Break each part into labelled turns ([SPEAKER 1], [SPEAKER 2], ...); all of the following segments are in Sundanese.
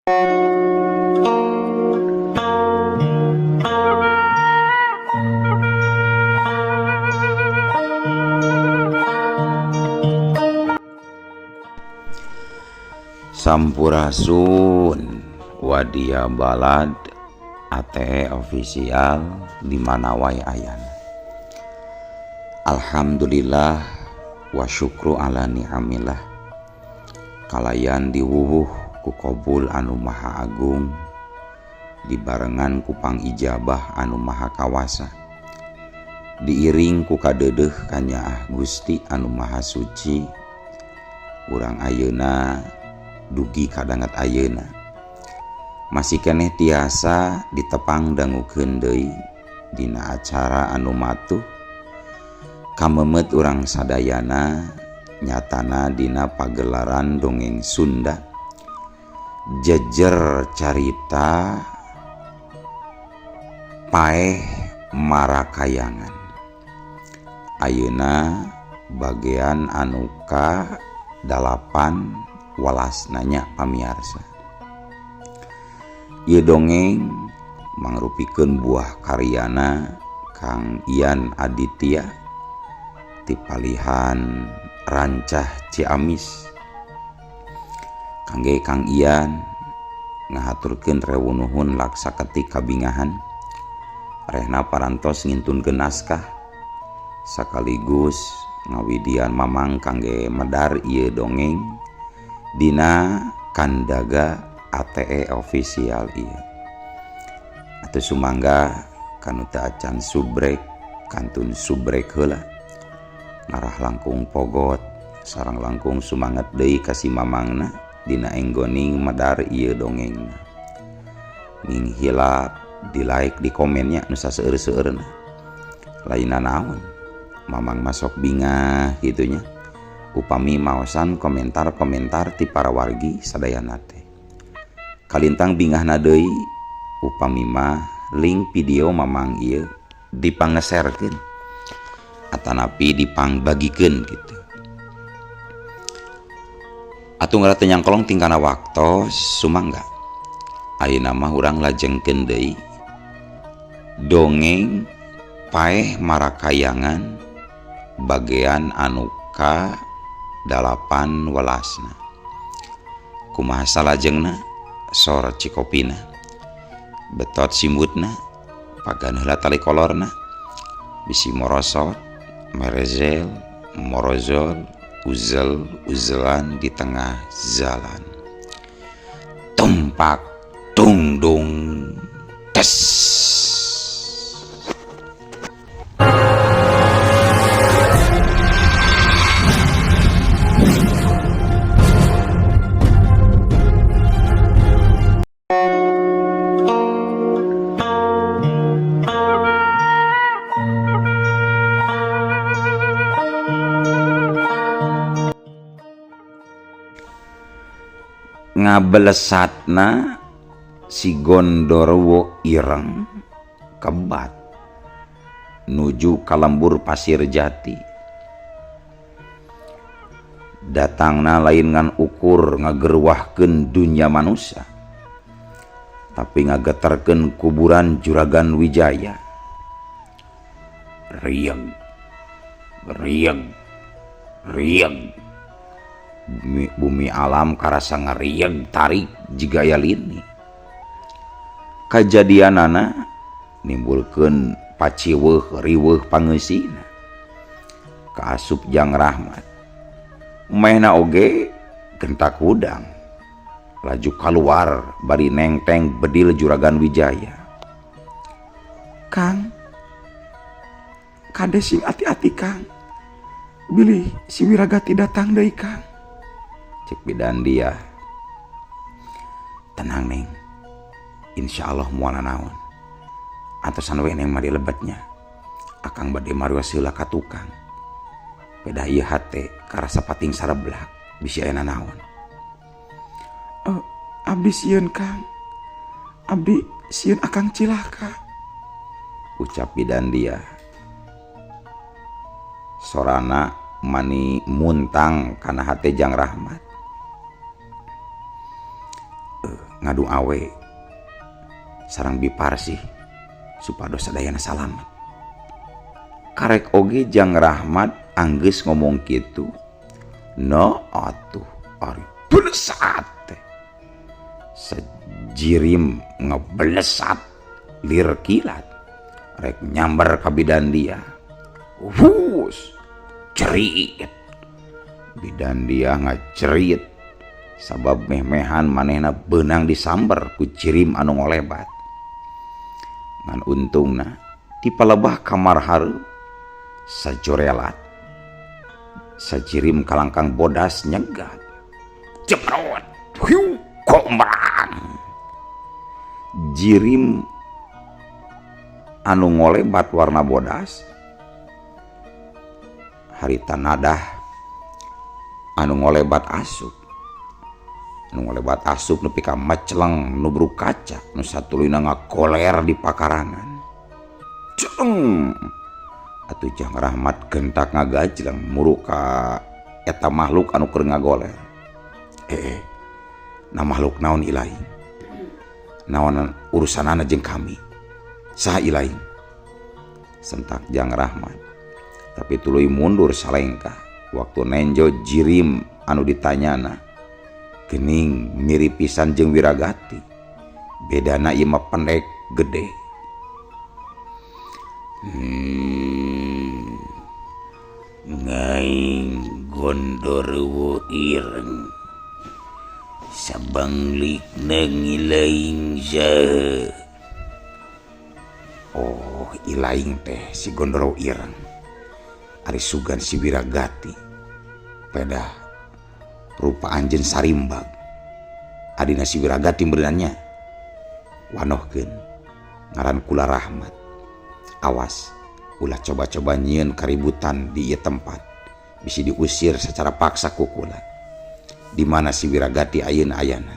[SPEAKER 1] Sampurasun Wadia Balad ATE official di mana wae ayana. Alhamdulillah wa syukru ala ni'amillah. Kalayan diwuwuh ku qabul anu maha agung, dibarengan ku pangijabah anu maha kawasa, diiring ku kadeudeuh kanyaah Gusti anu maha suci. Urang ayeuna dugi kadanget ayeuna masih keneh tiasa ditepang dangukeun deui dina acara anu matuh kamemet urang sadayana nyatana dina pagelaran dongeng Sunda jejer carita paeh marakayangan. Ayeuna bagian anu ka 8 welas nanya pamiarsa. Ieu dongeng mangrupikeun buah karyana Kang Ian Aditya ti palihan Rancah Ciamis. Kangge Kang Ian ngahaturkeun rewu nuhun laksa ketik kabingahan rehna parantos ngintunkeun naskah sakaligus ngawidian mamang kangge medar ieu dongeng dina kandaga ATE official ieu. Atuh sumangga kanu teu acan subrek kantun subrek heula ngarah langkung pogot sareng langkung sumanget deui ka si mamangna dina enggoning medar ieu dongengna. Ning hilap di like di komennya nu saseueur-seueurna. Lainna naon mamang masok bingah kitu nya upami maosan komentar-komentar ti para wargi sadayana teh. Kalintang bingahna deui upami mah link video mamang ieu dipangeserkeun atanapi dipangbagikeun kitu. Atuh ngara teu nyangkolong tingkana waktos sumangga. Ayeuna mah urang lajengkeun deui dongeng paeh marakayangan bagian anu ka 8 welasna. Kumaha salajengna sor cikopina betot simbutna pagan heula tali kolorna bisi morosot merezel morozol uzel uzelan di tengah jalan tumpak tungdung tes. Ngabelesatna si Gondorwo ireng kebat nuju ka lembur Pasir Jati. Datangna lain ngan ukur ngagerwahkeun dunya manusia, tapi ngageterkeun kuburan Juragan Wijaya. Rieng, rieng, rieng. Bumi alam karasa ngerieng tarik jiga aya lini. Kajadianana nimbulkeun paciweuh riweuh pangeusina. Kaasup Jang Rahmat. Mehna oge gentak hudang. Laju kaluar bari nengteng bedil Juragan Wijaya. Kang, kade sing ati-ati Kang. Bilih si Wiragati datang deui Kang. Cek bidan dia. Tenang Neng, insya Allah moal naon. Antosan we Neng mah di lebetnya. Akang bade marios heula ka tukang. Pedah ieu hate karasa pating sareblak bisi aya nanaon. Abdi sieun Kang. Abdi sieun akang cilaka. Ucap bidan dia. Sorana mani muntang kana hate Jang Rahmat. Ngadu awe sareng Biparsih supados sadayana salamet. Karek oge Jang Rahmat anggeus ngomong kitu. No atuh ari blesat teh. Sajirim ngeblesat lir kilat rek nyamber ka bidan dia. Hus cerit. Bidan dia ngacerit sabab meh-mehan manehna beunang disamber ku jirim anu ngolebat. Ngan untungna ti palebah kamar hareup sajorelat sajirim kalangkang bodas nyegat. Jeprot, hiu komrang. Jirim anu ngolebat warna bodas harita nadah anu ngolebat asup. Anu ngolebat asup nepi ka meceleng nubruk kaca nu satuluyna ngagoler di pakarangan. Celeng. Atuh Jang Rahmat gentak ngagajleng muru ka eta makhluk anu keur ngagoler. Na makhluk naon ilaing? Naon urusanana jeung kami? Saha ilaing? Sentak Jang Rahmat. Tapi tuluy mundur salengkah waktu nenjo jirim anu ditanyana. Gening mirip pisan jeung Wiragati. Bedana ieu mah pendek gede.
[SPEAKER 2] Ngaing Gondoruwo ireng sabanglik ngilaing saha.
[SPEAKER 1] Oh, ilaing teh si Gondoruwo ireng. Ari sugan si Wiragati. Pedah rupa anjeun sarimbag. Adina si Wiragati meureunannya. Wanohkeun ngaran kula Rahmat. Awas, ulah coba-coba nyieun kaributan di ieu tempat. Bisi diusir secara paksa ku kula. Di mana si Wiragati ayeuna ayana?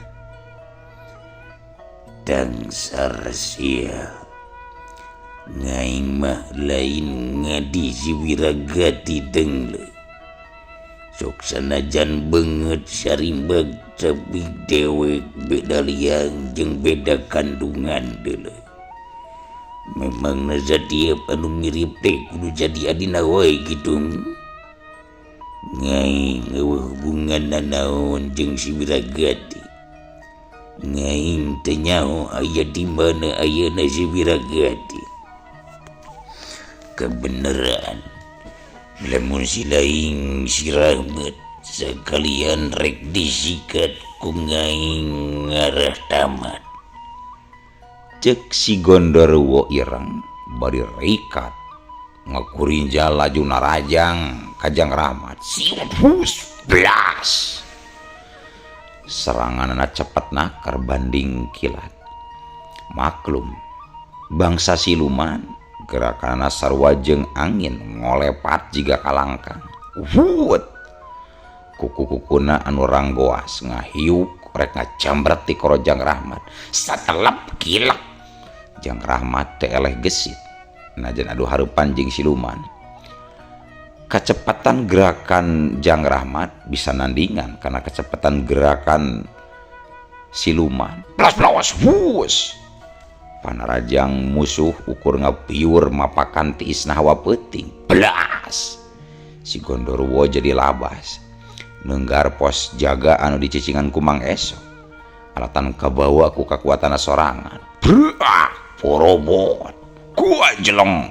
[SPEAKER 2] Dangsar sia. Ngaing mah lain ngadi si Wiragati dengle. Sok sanajan beungeut sarimbag tapi dewek beda liang jeung beda kandungan deuleu. Memang setiap anu mirip teh kudu jadi adina wae kitu. Ngaing eueuh hubungan nanaon jeung si Wiragati. Ngaing teu nyaho aya di mana ayeuna si Wiragati. Kebenaran lamun si laing si Rahmat sakalian rek disikat ku ngaing ngarah tamat.
[SPEAKER 1] Cek si Gondoruwo ireng bari rikat ngakurinjal laju narajang ka Jang Rahmat. Siut hus blas. Seranganana cepet nakar banding kilat. Maklum bangsa siluman gerakanana sarua jeung angin ngolepat jiga kalangkang. Wut. Kuku-kukuna anu ranggoas ngahiuk rek ngajambret ti korojang Rahmat. Satelep kilek. Jang Rahmat teh eleh gesit. Najan adu hareupan jeung siluman. Kecepatan gerakan Jang Rahmat bisa nandingan karena kecepatan gerakan siluman. Blas blas wus. Panarajang musuh ukur ngapiur mapakan tiisna hawa peuting. Blas. Si Gondoruwo jadi labas. Nenggar pos jaga anu dicicingan ku Mang Eso. Alatan kabawa ku kakuatanna sorangan. Bruah, porobot. Gua jeleng.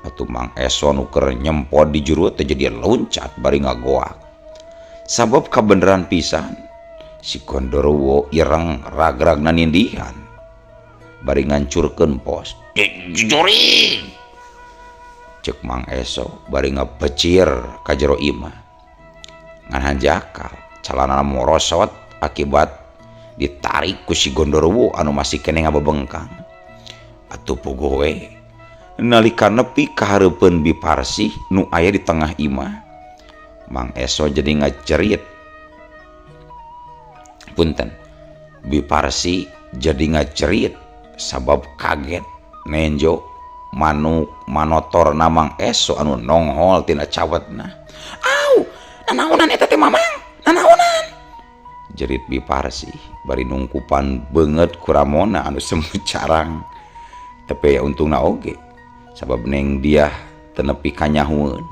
[SPEAKER 1] Atuh Mang Eso nu keur nyempot di juru teh jadi loncat bari ngagoak. Sabab kabeneran pisan si Gondoruwo ireng ragragna nindihan. Bari ngancurkeun pos. Jujuring. Cek Mang Eso bari ngabecir ka jero imah. Ngan hanjakal calanana morosot akibat ditarik ku si Gondoruwo anu masih keneh ngabebengkang. Atuh puguh we nalika nepi ka hareupeun Biparsih nu aya di tengah imah, Mang Eso jadi ngacerit. Punten, Biparsih jadi ngacerit sabab kaget nenjo manuk manotorna Mang Eso anu nonghol tina cawetna. Au, nanaonan eta teh Mamang, nanaonan. Jerit Bi Parsih bari nungkupan beungeut ku Ramona anu semu carang. Tapi ya untungna oge sabab Neng Diah teu nepi kanyahueun.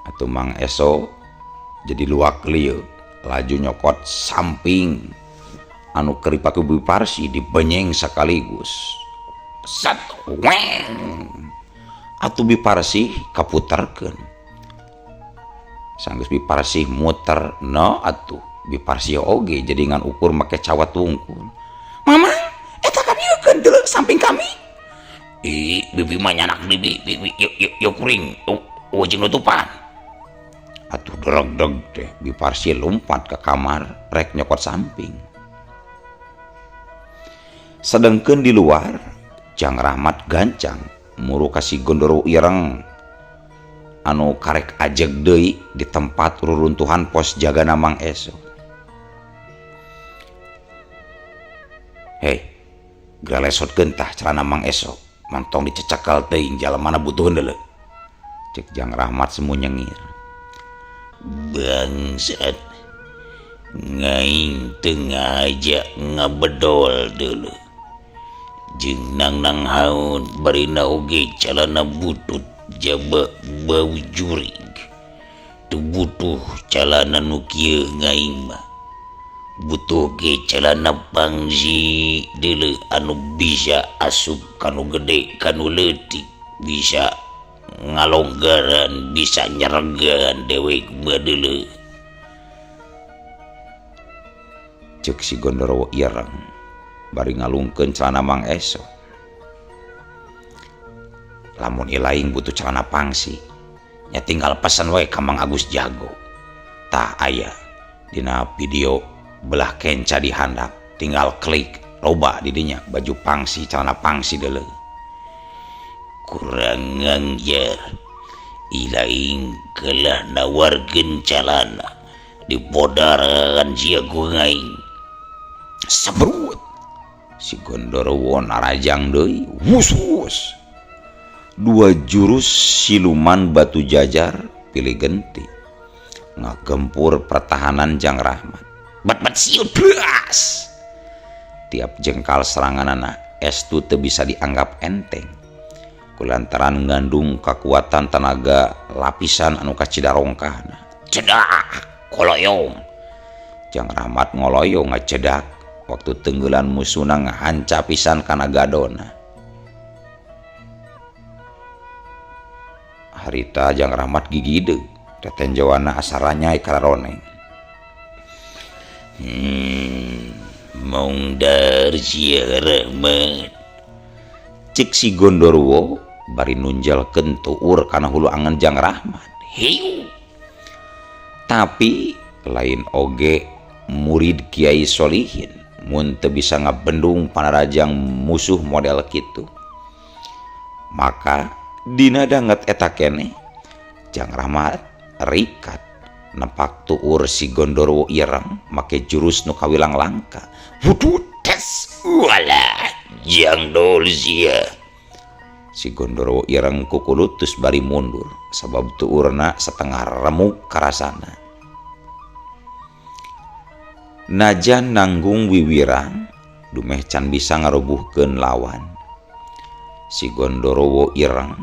[SPEAKER 1] Atuh Mang Eso jadi luak lieu laju nyokot samping anu keur dipake Bi Parsih dibenyeng sekaligus. Sat weng. Atuh Bi Parsih kaputerkeun. Sanggeus Bi Parsih muter no atuh Bi Parsih oge jadi ngan ukur make cawat wungkul. Mama, eta kadieukeun deuleu samping kami.
[SPEAKER 2] Ih, bibi mah nyanak bibi, bibi yo kuring, wajing nutupan.
[SPEAKER 1] Atuh dereg-deg teh Bi Parsih lompat ke kamar rek nyokot samping. Sedengkeun di luar, Jang Rahmat gancang muru ka si Gondoro Ireng anu karek ajeg deui di tempat ruruntuhan pos jagana Mang Eso. Hei, geura lesotkeun tah celana Mang Eso, mantong dicecekal teuing jalmana butuheun deuleu. Cek Jang Rahmat semu nyengir.
[SPEAKER 2] Bangsat, ngaing teu ngaja ngabedol deuleu. Jeung nang-nang haun barina oge calana butut jaba bau jurig. Teu butuh calana nu kieu ngaing mah. Butuh ge calana pangsi deuleu anu bisa asup kanu gede kanu leutik, bisa ngalonggaran, bisa nyeregan dewek mah deuleu.
[SPEAKER 1] Ceuk si Gondorowo ireng bari ngalungkeun celana Mang Eso. Lamun ilaing butuh celana pangsi, nya tinggal pesen we ka Mang Agus Jago. Tah aya dina video belah kenca di handap, tinggal klik loba di dinya baju pangsi celana pangsi deuleu.
[SPEAKER 2] Kurang ngangjar ilaing kelah nawarkeun calana dipodaran sia ku ngaing.
[SPEAKER 1] Sebrut si Gondorowo narajang deui, wus wus. Dua jurus siluman batu jajar pilih genti ngagempur pertahanan Jang Rahmat. Bat-bat siut blas. Tiap jengkal seranganana estu teu bisa dianggap enteng. Kulantaran ngandung kekuatan tenaga lapisan anu kacida rongkahna.
[SPEAKER 2] Cedak koloyong.
[SPEAKER 1] Jang Rahmat ngoloyong ngacedak waktu tenggelan musuhna ngahanca pisan kana gadona. Harita Jang Rahmat gigide tetenjoana asaranya kararoneng.
[SPEAKER 2] Mongdar sia Rahmat.
[SPEAKER 1] Cek si Gondorwo bari nunjalkeun tuur kana hulu angen Jang Rahmat.
[SPEAKER 2] Hiu.
[SPEAKER 1] Tapi lain oge murid Kiai Solihin mun teu bisa ngabendung panarajang musuh model kitu. Maka dina danget eta keneh Jang Rahmat rikat nepak tuur si Gondorwo ireng make jurus nu kawilang langka.
[SPEAKER 2] Wudut tes wala jang dol sia.
[SPEAKER 1] Si Gondorwo ireng kukulutus bari mundur sabab tuurna setengah remuk karasana. Najan nanggung wiwirang dumeh can bisa ngarobuhkeun lawan. Si Gondorowo ireng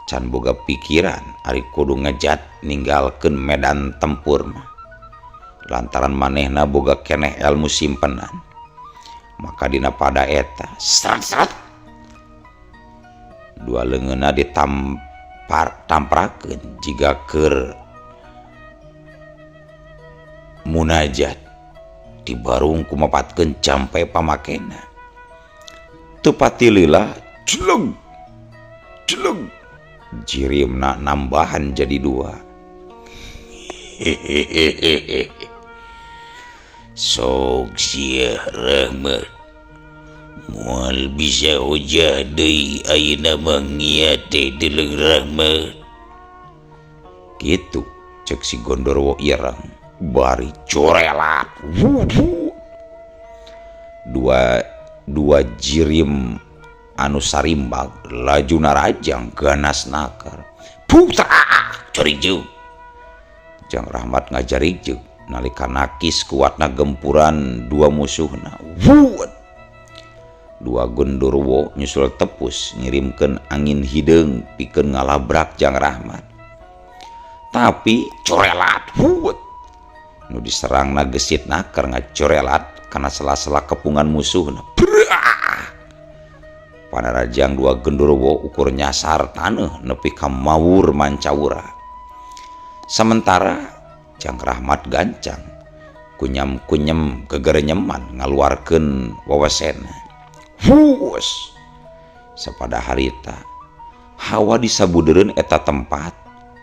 [SPEAKER 1] can boga pikiran ari kudu ngejat ninggalkeun medan tempur mah. Lantaran manehna boga keneh ilmu simpenan. Maka dina pada eta srat-srat dua leungeunna ditampar tamprakeun jiga keur munajat dibarung kumapatkeun jampe pamakena. Teu patilila jleng jleng jirimna nambahan jadi dua.
[SPEAKER 2] Hehehehe. Sok sia Rahmat moal bisa hojah deui ayeuna mah ngiat teh deuleu Rahmat.
[SPEAKER 1] Kitu cek si Gondorwo ireng bari corelat. Dua jirim anu sarimbag laju narajang ganas nakar. Putra
[SPEAKER 2] cori jauh.
[SPEAKER 1] Jang Rahmat ngajarigjeug nalika nakis kuatna gempuran dua musuhna. Wuut! Dua genderuwo nyusul tepus ngirimkeun angin hideung pikeun ngalabrak Jang Rahmat. Tapi corelat wuut! Nu diserangna gesit naker ngacorelat kana sela-sela kepungan musuhna. Brah! Panarajang dua genderuwo ukur nyasar taneuh nepi ka mawur mancawura. Sementara Jang Rahmat gancang kunyam-kunyem kegerenyeman ngaluarkeun wawasena. Huus! Sapada harita hawa di sabudeureun eta tempat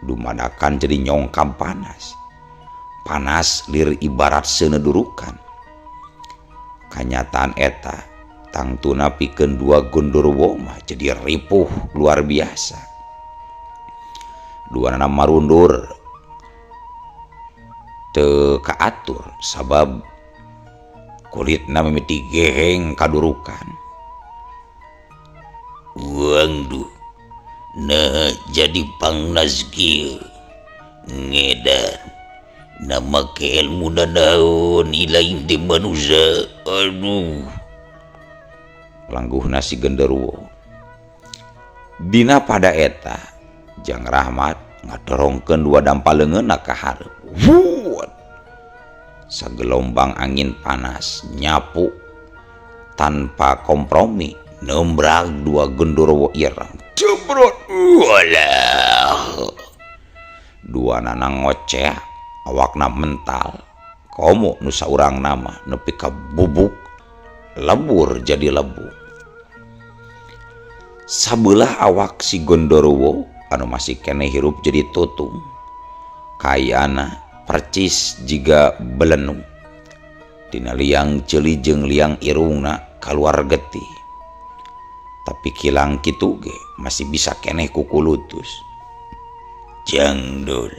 [SPEAKER 1] dumadakan jadi nyongkam panas. Panas lir ibarat seuneu durukan. Kanyataan eta tangtuna pikeun dua genderuwo mah jadi ripuh luar biasa. Duanana marundur teu kaatur sabab kulitna mimiti geheng kadurukan.
[SPEAKER 2] Wangduh, nah jadi pangnas kieu ngedan nama ke ilmu naon ilain di manusia. Aduh,
[SPEAKER 1] langguhna si genderuwo. Dina pada eta Jang Rahmat ngadorongkeun dua dampa leungeunna ka hareup. Wuut! Sagelombang angin panas nyapu tanpa kompromi nembrag dua genderuwo ireng. Jebrot!
[SPEAKER 2] Walah!
[SPEAKER 1] Dua nana ngoceh, awakna mental. Komo nu saurang nama nepi ka bubuk lebur jadi lebu. Sabelah awak si genderuwo anu masih keneh hirup jadi tutung. Kayana percis jiga belenung. Dina liang ceuli jeung liang irungna kaluar getih. Tapi kilang kitu ge masih bisa keneh kukulutus.
[SPEAKER 2] Jangdul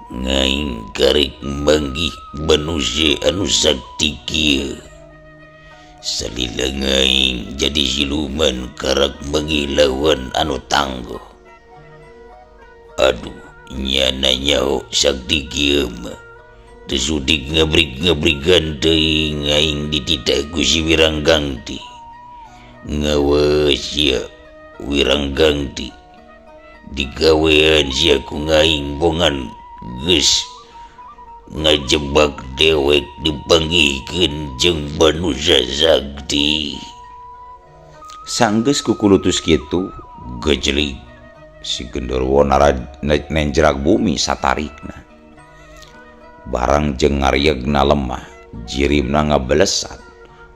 [SPEAKER 2] ngaing karek manggih manusia anu sakti kieu. Salila ngaing jadi siluman karak manggih lawan anu tangguh. Aduh, nyana nyaho sakti kieu mah. Teu sudik ngabrik-ngabrikan teuing aing dititah ku si Wiranggangti. Ngawas sia Wiranggangti. Digawean sia ku ngaing bongan geus ngajebak dewek dipanggihkeun jeung manusia sakti.
[SPEAKER 1] Sanggeus kukulutus kitu gejelig si genderuwo nenjerak bumi satarikna. Barang jeung ngariegna lemah, jirimna ngabelesat,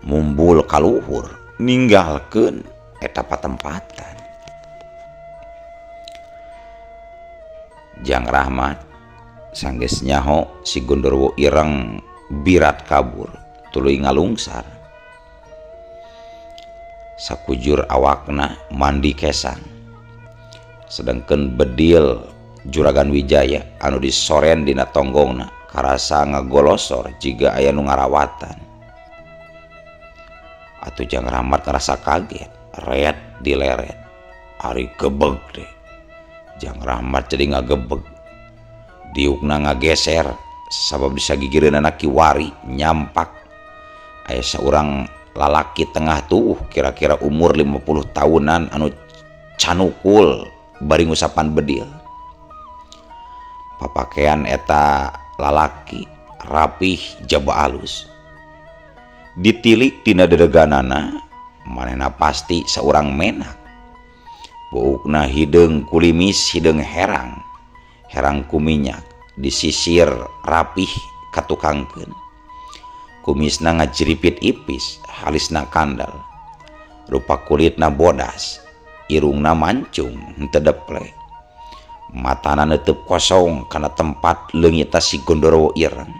[SPEAKER 1] mumbul kaluhur, ninggalkeun eta patempatan. Jang Rahmat sanggeus nyaho si genderuwo ireng birat kabur, tuluy ngalungsar. Sakujur awakna mandi kesang. Sedengkeun bedil Juragan Wijaya anu disoren dina tonggongna karasa ngagolosor jiga aya nu ngarawatan. Atuh Jang Rahmat ngarasa kaget, ret dileret. Ari gebeg deh. Jang Rahmat jadi ngagebeg. Diukna ngageser sabab bisa gigireunana kiwari nyampak. Aya saurang lalaki tengah tuh kira-kira umur 50 tahunan anu canukul bari ngusapan bedil. Papakean eta lalaki rapih jaba alus. Ditilik tina dedeganana manehna pasti saurang menak. Buukna hideung kulimis hideung herang. Herang ku minyak disisir rapih katukangkeun. Kumisna ngajiripit ipis, halisna kandel. Rupa kulitna bodas, irungna mancung henteu deple. Matana neuteub kosong kana tempat leungita si gondorowo ireng.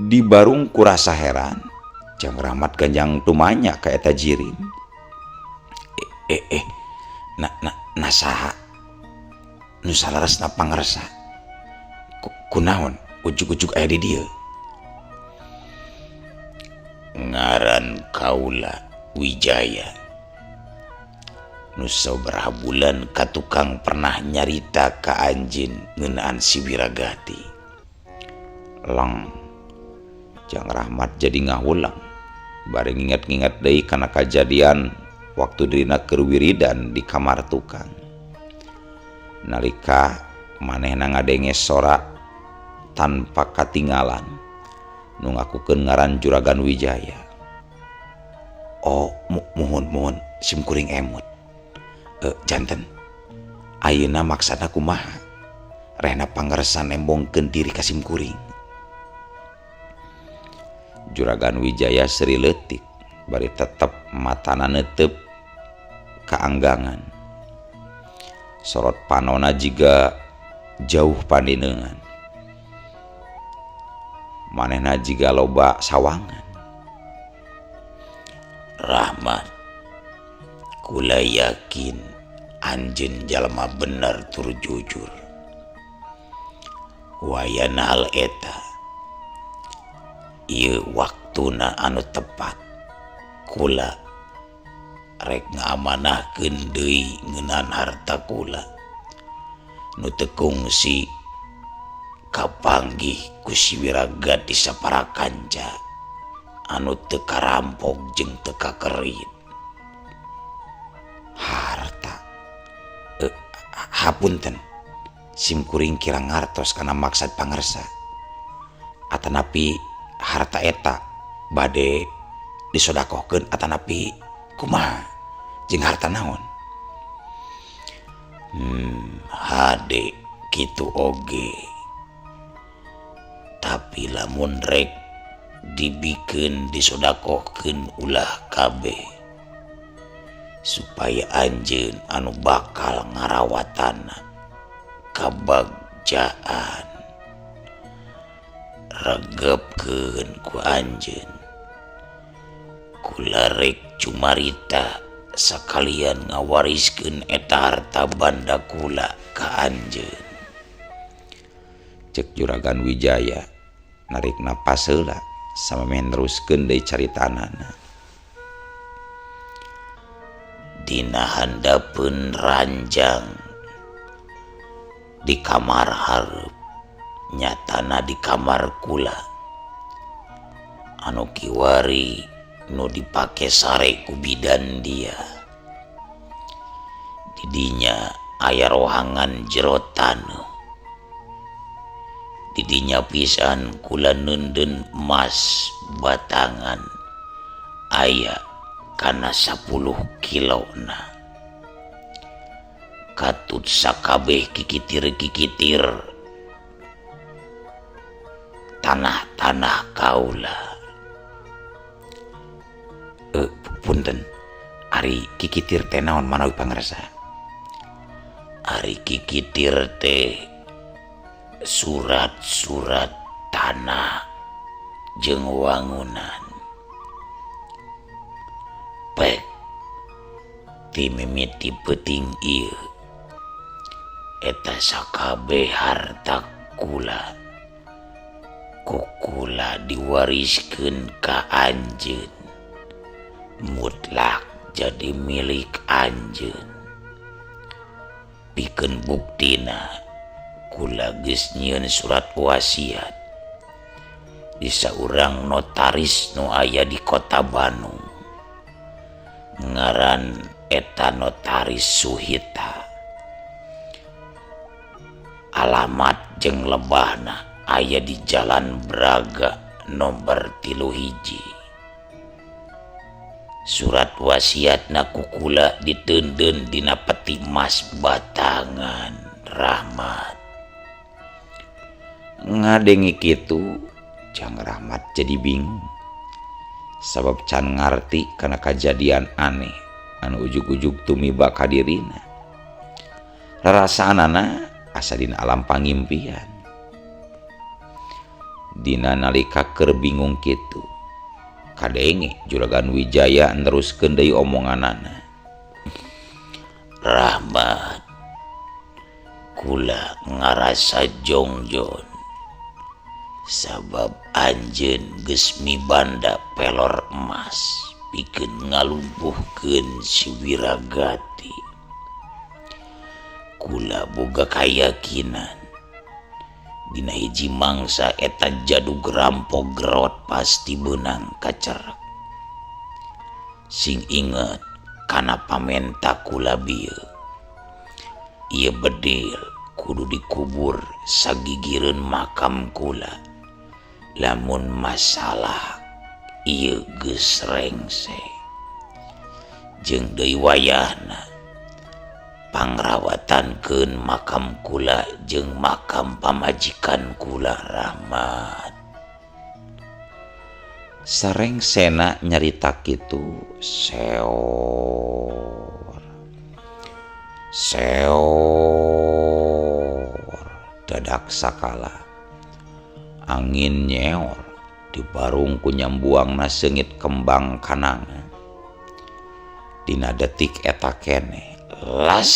[SPEAKER 1] Dibarung kurasa heran, Jang Rahmat ganjang tumanya ka eta jirim. Na saha? Nu salaresna pangersa. Kunaon ujug-ujug aya di dieu?
[SPEAKER 2] Ngaran kaula Wijaya. Nu sabaraha bulan ka tukang pernah nyarita ka anjeun ngeunaan si Wiragati.
[SPEAKER 1] Lang Jang Rahmat jadi ngahulang bari nginget-nginget deui kana kajadian waktu dirina keur wiridan di kamar tukang. Nalika manehna ngadenge sora tanpa katinggalan nu ngakukeun ngaran Juragan Wijaya. Oh, muhun muhun sim kuring emut. Janten ayeuna maksana kumaha? Rehna pangersa nembongkeun diri ka sim kuring. Juragan Wijaya seri leutik bari tetep matana neuteup kaanggangan. Sorot panona jiga jauh pandineungan. Manehna jiga loba sawangan.
[SPEAKER 2] Rahmat, kula yakin anjeun jalma bener tur jujur. Wayana hal eta ieu waktuna anu tepat kula rek ngamanahkeun deui ngeunaan harta kula nu teu kungsi kapanggih ku si Wiragati sapara kanca anu teu karampok jeung teu kakerit.
[SPEAKER 1] Harta hapunten sim kuring kira ngartos kana maksad pangersa. Atanapi harta eta bade disodakohkeun atanapi kumaha jeung harta naon?
[SPEAKER 2] Hade kitu oge. Tapi lamun rek dibikeun disodakohkeun ulah kabeh supaya anjeun anu bakal ngarawatana kabagjaan regepkeun ku anjeun. Kula rek cumarita sakalian ngawariskeun eta harta banda kula ka anjeun.
[SPEAKER 1] Cek Juragan Wijaya narik napas heula samemeh neruskeun deui caritanana.
[SPEAKER 2] Dina handapeun ranjang di kamar hareup nyatana di kamar kula anu kiwari nu dipake sare ku bidan dia. Didinya aya rohangan jero taneuh. Didinya pisan kula neundeun emas batangan aya kana 10 kilona. Katut sakabeh kikitir-kikitir tanah-tanah kaula.
[SPEAKER 1] Punten, ari kikitir teh naon manawi pangersa?
[SPEAKER 2] Ari kikitir teh surat-surat tanah jeung wangunan. Pek ti mimiti peuting ieu eta sakabeh harta kula ku kula diwariskeun ka anjeun, mutlak jadi milik anjeun. Pikeun buktina kula geus nyieun surat wasiat di saurang notaris nu aya di kota Bandung. Ngaran eta notaris Suhita. Alamat jeung lebahna aya di Jalan Braga nomor 3. Surat wasiatna ku kula diteundeun dina peti emas batangan. Rahmat
[SPEAKER 1] ngadenge kitu, Jang Rahmat jadi bingung sabab can ngarti kana kajadian aneh anu ujug-ujug tumiba ka dirina. Rarasaanana asa dina alam pangimpian. Dina nalika keur bingung kitu, kadenge Juragan Wijaya neruskeun deui omonganana.
[SPEAKER 2] Rahmat, kula ngarasa jongjon sabab anjeun geus mibanda pelor emas. Pikeun ngalumpuhkeun si Wiragati. Kula boga kayakinan dina hiji mangsa eta jadug rampok gerot pasti beunang kacerek. Sing inget kana pamenta kula bieu. Ieu bedil kudu dikubur sagigireun makam kula. Lamun masalah ieu geus rengse. Jeung deui wayahna pangrawatankeun makam kula jeung makam pamajikan kula Rahmat.
[SPEAKER 1] Sarengsena nyarita kitu seor seor dadak sakala angin nyeor di barung ku nyambuangna seungit kembang kananga. Dina detik eta keneh las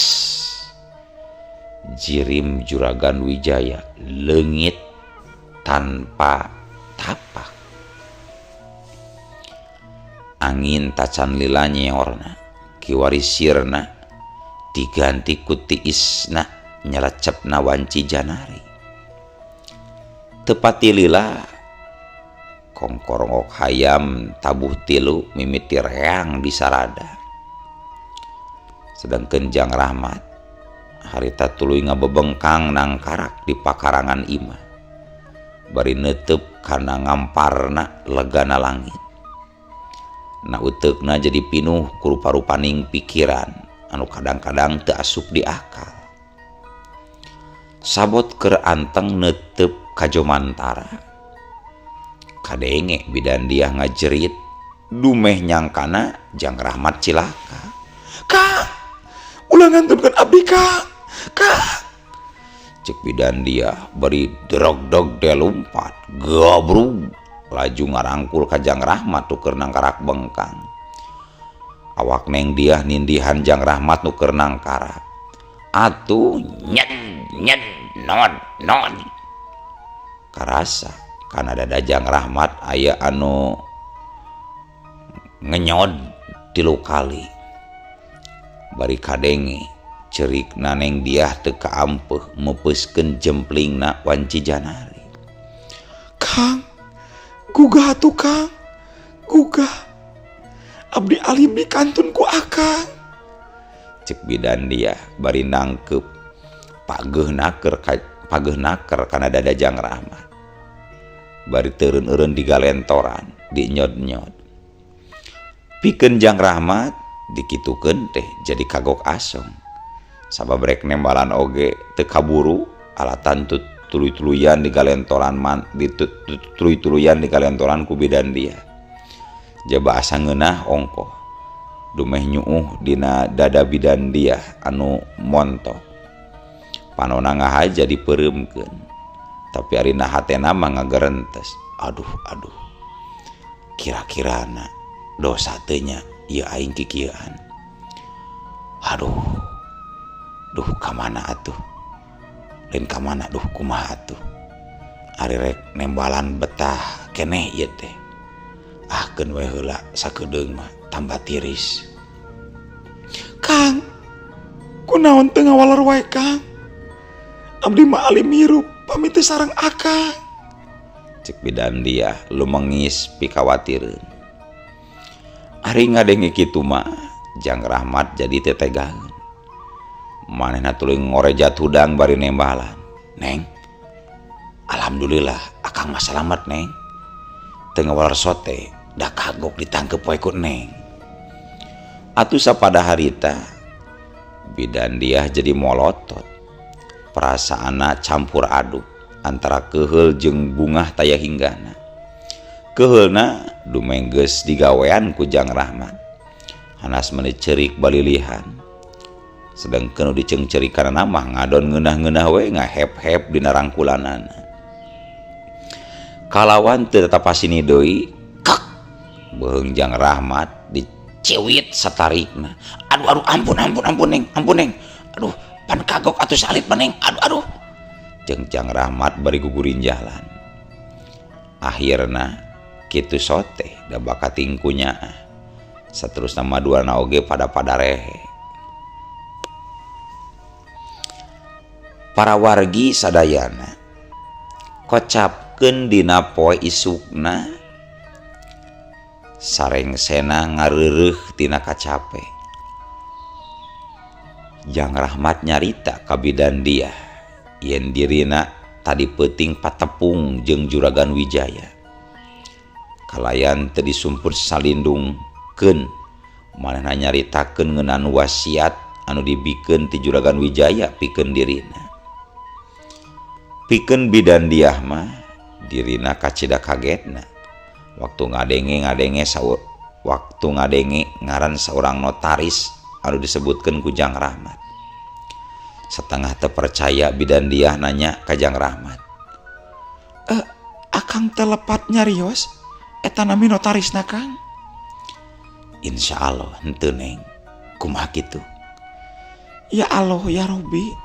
[SPEAKER 1] jirim Juragan Wijaya leungit tanpa tapak. Angin tacan lila nyeorna kiwari sirna diganti ku tiisna nyelecepna wanci janari. Tepati lila kongkorongok hayam tabuh tilu mimiti reang di sarada. Sedangkan Jang Rahmat harita tuluy ngabebengkang nangkarak di pakarangan imah bari neuteub kana ngamparna legana langit. Na uteukna jadi pinuh ku rupa-rupaning pikiran anu kadang-kadang teu asup di akal. Sabot keur anteng neuteub ka jomantara, kadenge bidan diah ngajerit dumeh nyangkana Jang Rahmat cilaka. Kak, ulah ngantunkeun abdi kak, kak. Cek bidan dia bari drog-dog de lumpat gabrug laju ngarangkul ka Jang Rahmat nu keur nangkarak bengkang. Awak neng diah nindihan Jang Rahmat nu keur nangkarak. Atuh
[SPEAKER 2] nyed nyed non non.
[SPEAKER 1] Karasa kana dada Jang Rahmat aya anu ngenyod 3 kali. Bari kadenge cerik naneng diah teu kaampeuh meupeuskeun jemplingna wanci janari.
[SPEAKER 3] Kang, gugah atuh Kang, gugah. Abdi alim dikantun ku akang.
[SPEAKER 1] Cek bidan diah bari nangkeup pageuh naker kana dada Jang Rahmat. Bari teureun-eureun digalentoran, dinyod-nyod. Pikeun Jang Rahmat dikitukeun teh jadi kagok asong. Sabab rek nembalan oge teu kaburu alatan tuluy-tuluyan digalentoran man dituluy-tuluyan digalentoran ku bidan dia. Jaba asa ngeunah ongkoh dumeh nyuuh dina dada bidan dia anu montok. Panona ngahaja dipeureumkeun. Tapi ari na hatena mah ngagerentes. Aduh aduh. Kira-kirana dosa teu nya ieu aing kikieuan. Aduh. Duh ka mana atuh? Lain ka mana duh kumaha atuh? Ari rek nembalan betah keneh ieu teh. Ah keun we heula sakedeung mah tambah tiris.
[SPEAKER 3] Kang, kunaon teu ngawaler wae Kang? Abdi mah alim hirup pamit teh sareng akang.
[SPEAKER 1] Cek bidan dia lumengis pikawatireun. Ari ngadenge kitu mah Jang Rahmat jadi tetegaeun. Manehna tuluy ngorejat hudang bari nembalan. Neng, alhamdulillah akang mah salamet neng. Teu ngawaler sote da kagok ditangkep wae ku neng. Atuh sapada harita bidan dia jadi molotot. Perasaanna campur aduk antara keheul jeung bungah taya hinggana. Keheulna dumeh geus digawean ku Jang Rahmat. Hanas meuni ceurik balilihan. Sedangkeun nu diceungceurikanana mah ngadon ngeunah-ngeunah we ngahep-hep dina rangkulanana. Kalawan teu tetapasini deui, kak beuheung Jang Rahmat diciwit satarikna. Aduh aduh ampun ampun ampun neng, ampun neng. Aduh pan kagok atuh salit maneng. Aduh aduh. Jeung Jang Rahmat bari gugurin jalan. Akhirna kitu sote da bakating kunyaah. Saterusna maduana oge pada padarehe. Para wargi sadayana kocapkeun dina poe isukna sarengsena ngareureuh tina kacape. Jang Rahmat nyarita ka bidan Diah yen dirina tadi peuting patepung jeung Juragan Wijaya. Kalayan teu disumput salindungkeun manehna nyaritakeun ngeunaan wasiat anu dibikeun ti Juragan Wijaya pikeun dirina. Pikeun bidan Diah mah dirina kacida kagetna waktu ngadenge ngaran saurang notaris anu disebutkeun ku Jang Rahmat. Setengah teu percaya bidan Diah nanya ka Jang Rahmat.
[SPEAKER 3] Akang teh lepat nyarios eta nami notarisna Kang?
[SPEAKER 1] Insya Allah henteu Neng. Kumaha kitu?
[SPEAKER 3] Ya Allah ya Robi.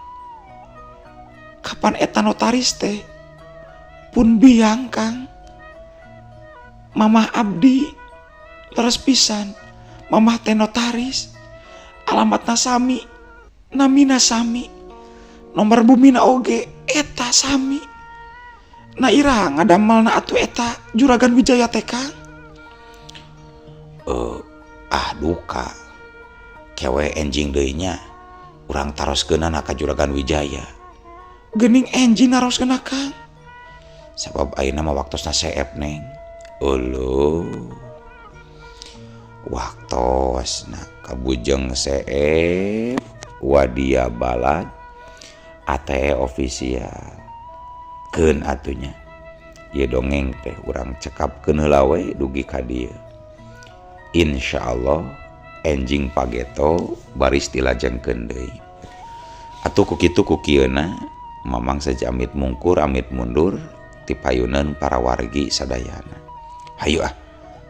[SPEAKER 3] Kapan eta notaris teh pun biang Kang. Mamah abdi leres pisan. Mamah teh notaris. Alamatna sami, namina sami, nomor bumina oge eta sami. Na iraha ngadamelna atuh eta Juragan Wijaya teh Kang?
[SPEAKER 1] Ah duka. Kewe enjing deui nya urang taroskeunana ka Juragan Wijaya.
[SPEAKER 3] Geuning enjing naroskeunna Kang.
[SPEAKER 1] Sabab ayeuna mah waktosna seep Neng. Euleuh. Waktosna kabujeng seep wadia balad ATE official. Keun atunya. Ieu dongeng teh urang cekapkeun heula we dugi ka dieu. Insyaallah enjing pageto baris dilajengkeun deui. Atuh ku kitu ku kieuna Mamang saja amit mungkur amit mundur ti payuneun para wargi sadayana. Hayu ah.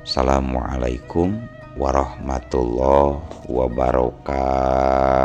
[SPEAKER 1] Assalamualaikum warahmatullahi wabarakatuh.